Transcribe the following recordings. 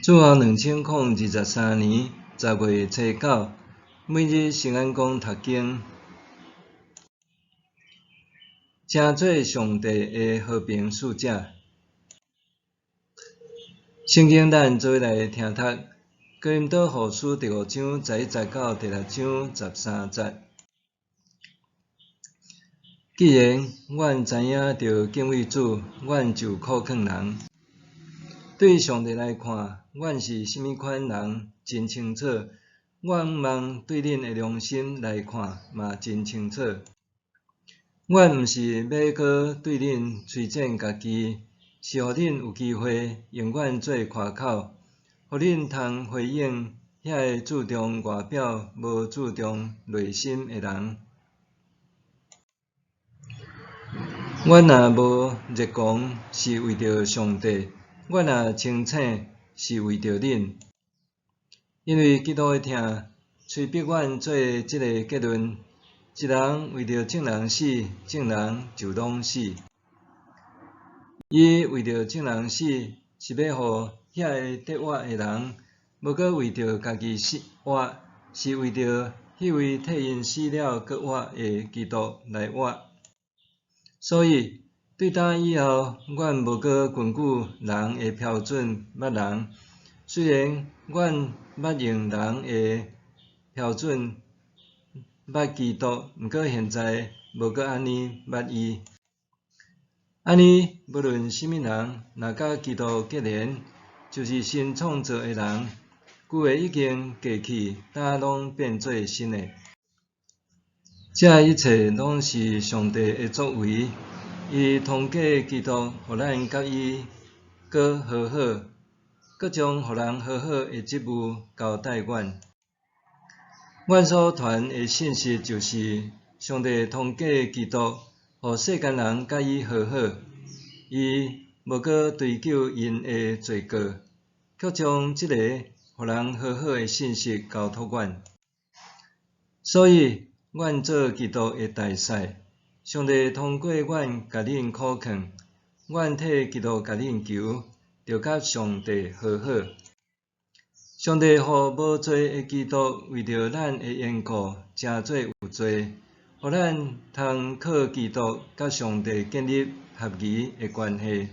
主後2023年10月初9，每日聖安講讀經，成做上帝的和平使者。聖經咱做伙來聽讀，哥林多後書第五章11節到第六章13節。既然阮知影著敬畏主，阮就苦勸人。對上帝來看，阮是啥物款人真清楚。阮望對恁的良心來看嘛真清楚。阮毋是欲閣對恁推薦家己，是予恁有機會用阮做誇口，予恁通回應遐个注重外表無注重內心的人。阮若無熱狂，是為著上帝；阮若清醒，是為著恁。因為基督的疼，催逼阮做這个結論：一人為著眾人死，眾人就攏死。伊為著眾人死，是欲予遐个得活的人，無閣為著家己死活，是為著彼位替𪜶死了閣活的基督來活。所以，對今以後，阮無閣根據人的標準捌人。雖然阮捌用人的標準捌基督，毋過現在無閣按呢捌伊。按呢，無論啥物人，若佮基督結連，就是新創造的人，舊的已經過去，今攏變做新的。這一切攏是上帝的作為，伊通過基督，予咱佮伊閣和好，閣將予人和好的職務交代阮。阮所傳的信息就是，上帝通過基督，予世間人佮伊和好，伊無閣追究𪜶的罪過，卻將這個予人和好的信息交託阮。所以，阮做基督的大使，上帝通過阮共恁苦勸，阮替基督共恁求，著佮上帝和好。上帝予無罪的基督為著咱的緣故，成做有罪，予咱通靠基督佮上帝建立合宜的關係。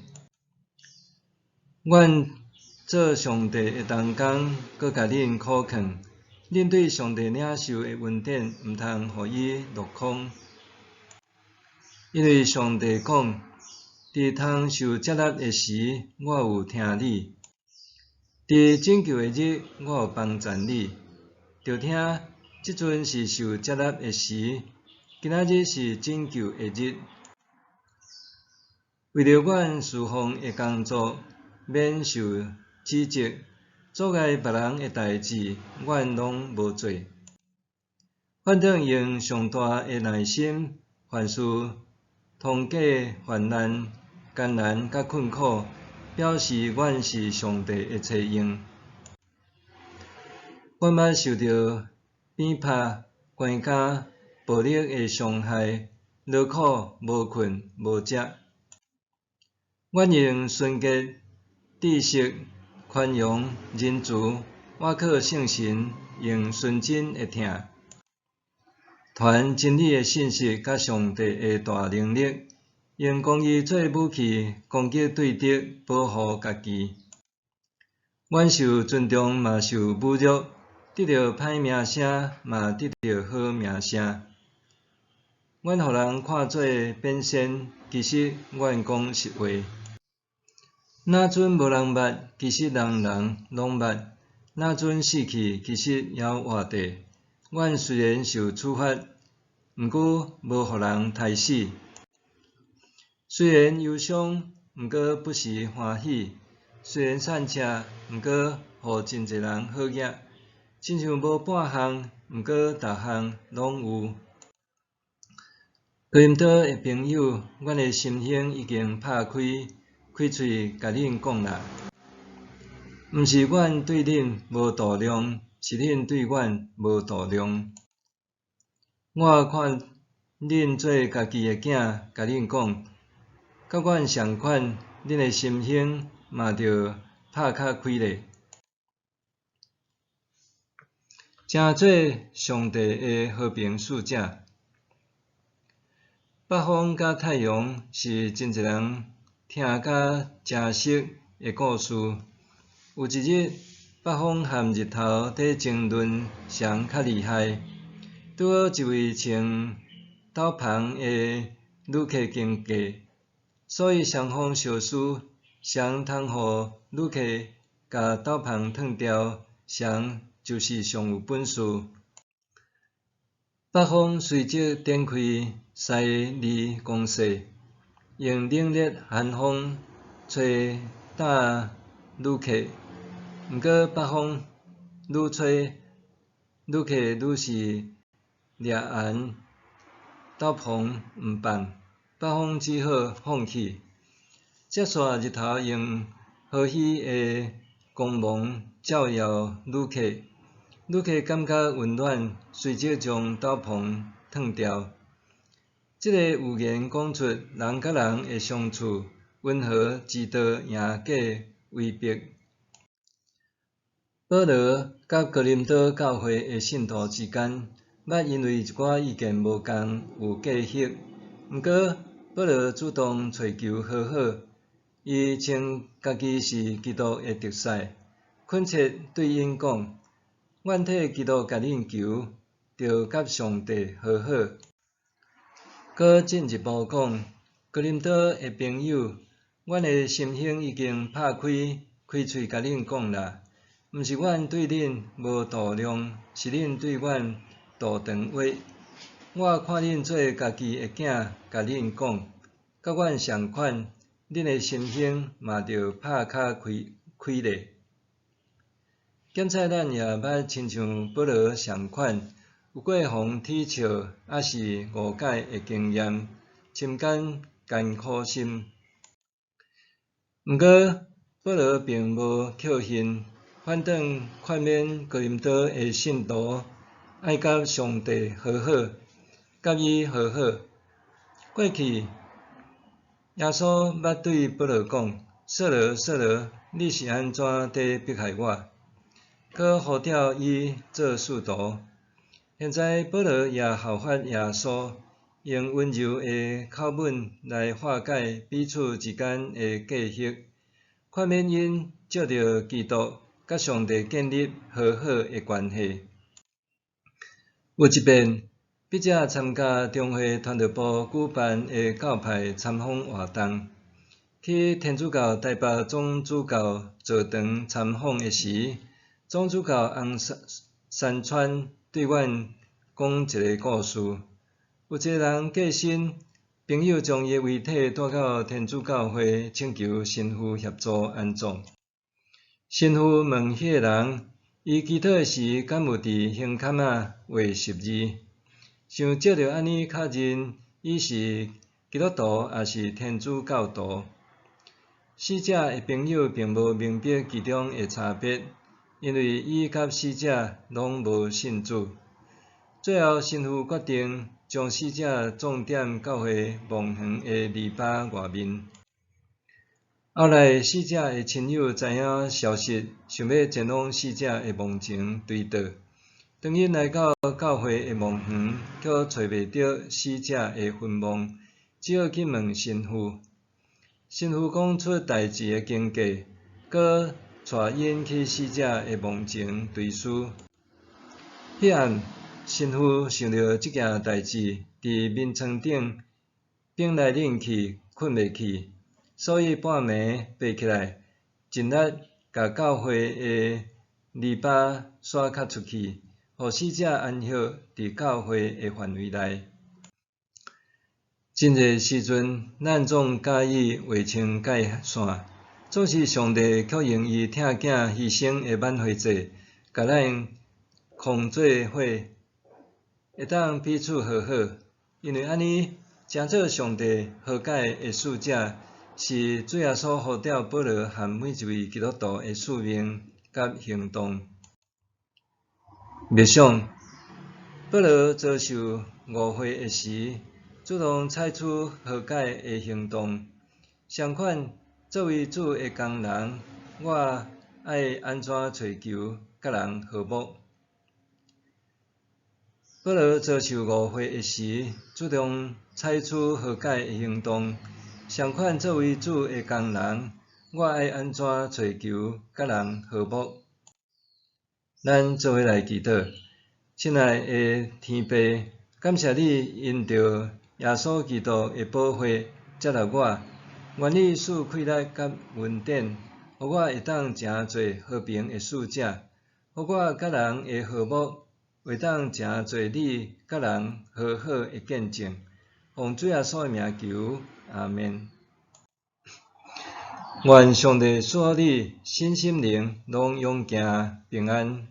阮做上帝的同工，閣共恁苦勸。恁對上帝領受的恩典，毋通予伊落空。因為上帝講：佇通受接納的時，我有聽你；佇拯救的日，我有幫贊你。著聽，這陣是受接納的時，今仔日是拯救的日。為著阮事奉的工作，免受指責。阻礙別人的代誌，阮攏無做。反轉用上大的耐心，凡事通過患難、艱難佮困苦，表示阮是上帝的差用。阮捌受著鞭拍、關監、暴力的傷害，勞苦、無睏、無食。阮用純潔、知識、寬容、仁慈，倚靠聖神，用純真的疼，傳真理的信息佮上帝的大能力，用公義做武器，攻擊對敵，保護家己。阮受尊重嘛受侮辱，得著歹名聲嘛得著好名聲。阮予人看做變仙，其實阮講實話。若陣無人捌，其實人人攏捌；若陣死去，其實猶活著。阮雖然受處罰，毋過無予人刣死；雖然憂傷，毋過不失歡喜；雖然散赤，毋過予真濟人好額。親像無半項，毋過逐項攏有。哥林多的朋友，阮的心胸已經拍開。開喙共恁講啦，毋是阮對恁無度量，是恁對阮無度量。我看恁做家己的囝，共恁講，佮阮仝款，恁的心胸嘛著拍較開咧。成做上帝的和平使者。北風佮太陽是真濟人聽甲誠熟的故事。有一日，北風和日頭佇爭論誰較厲害，拄好一位穿斗篷的旅客經過，所以雙方相輸，誰通予旅客共斗篷脫掉，誰就是上有本事。北風隨即展開犀利攻勢，用冷熱寒風吹打旅客。毋過北風愈吹，旅客愈是掠絚斗篷毋放，北風只好放棄。接煞日頭用和煦的光芒照耀旅客，旅客感覺溫暖，隨即將斗篷脫掉。這个寓言講出人佮人的相處，溫和之道贏過威逼。保羅佮哥林多教會的信徒之間，捌因為一寡意見無仝有隔閡。毋過，保羅主動揣求和好，伊稱家己是基督的特使，懇切對𪜶講：阮替基督共恁求，著佮上帝和好。閣進一步講：哥林多的朋友，阮的心胸已經拍開，開喙共恁講啦。毋是阮對恁無度量，是恁對阮肚長話。我看恁做家己的囝，共恁講，佮阮仝款，恁的心胸嘛著拍較開開咧。檢採咱也捌親像保羅仝款，有過予恥笑抑是誤解的經驗，深感艱苦心。毋過，保羅並無抾恨，反轉勸勉哥林多的信徒愛佮上帝和好，佮伊和好。過去，耶穌捌對保羅講：掃羅，掃羅，你是按怎佇迫害我？閣呼召伊做使徒。現在保羅也效法耶穌，用溫柔的口吻來化解彼此之間的隔閡，勸勉𪜶藉著基督佮上帝建立和好的關係。有一遍，筆者參加中會傳道部舉辦的教派參訪活動，去天主教台北總主教座堂參訪的時，總主教翁山川對阮講一个故事。有一个人過身，朋友將伊的遺體帶到天主教會，請求神父協助安葬。神父問彼个人，伊祈禱時敢有佇胸坎仔畫十字？想藉著按呢確認伊是基督徒抑是天主教徒。死者的朋友並無明白其中的差別，因為伊佮死者攏無信主。最後，神父決定將死者葬佇教會墓園的籬笆外面。後來，死者的親友知影消息，想欲前往死者的墓前追悼。當𪜶來到教會的墓園，卻揣袂著死者的墳墓，只好去問神父。神父講出代誌的經過，閣帶𪜶去死者的墓前追思。彼暗，神父想著這件代誌，佇眠床頂反來反去，睏袂去，所以半暝爬起來，盡力共教會的籬笆徙較出去，予死者安息佇教會的範圍內。真濟時陣，咱總佮意劃清界線，總是上帝卻用伊疼囝犧牲的挽回祭，共咱空做伙，會當彼此和好。因為按呢，成做上帝和解的使者，是主耶穌呼召保羅和每一位基督徒的使命佮行動。默想，保羅遭受誤會的時，主動採取和解的行動。相款，作為主的工人，我愛按怎揣求佮人和睦？保羅遭受誤會的時，主動採取和解的行動。相款作為主的工人，我愛按怎揣求佮人和睦？咱做伙來祈禱。親愛的天父，感謝你因著耶穌基督的寶血接納我，願你賜氣力佮恩典，予我會當成做和平的使者，予我佮人的和睦，會當成做你佮人和好的見證。奉主耶穌的名求，阿們。願上帝賜予你身心靈攏勇健平安。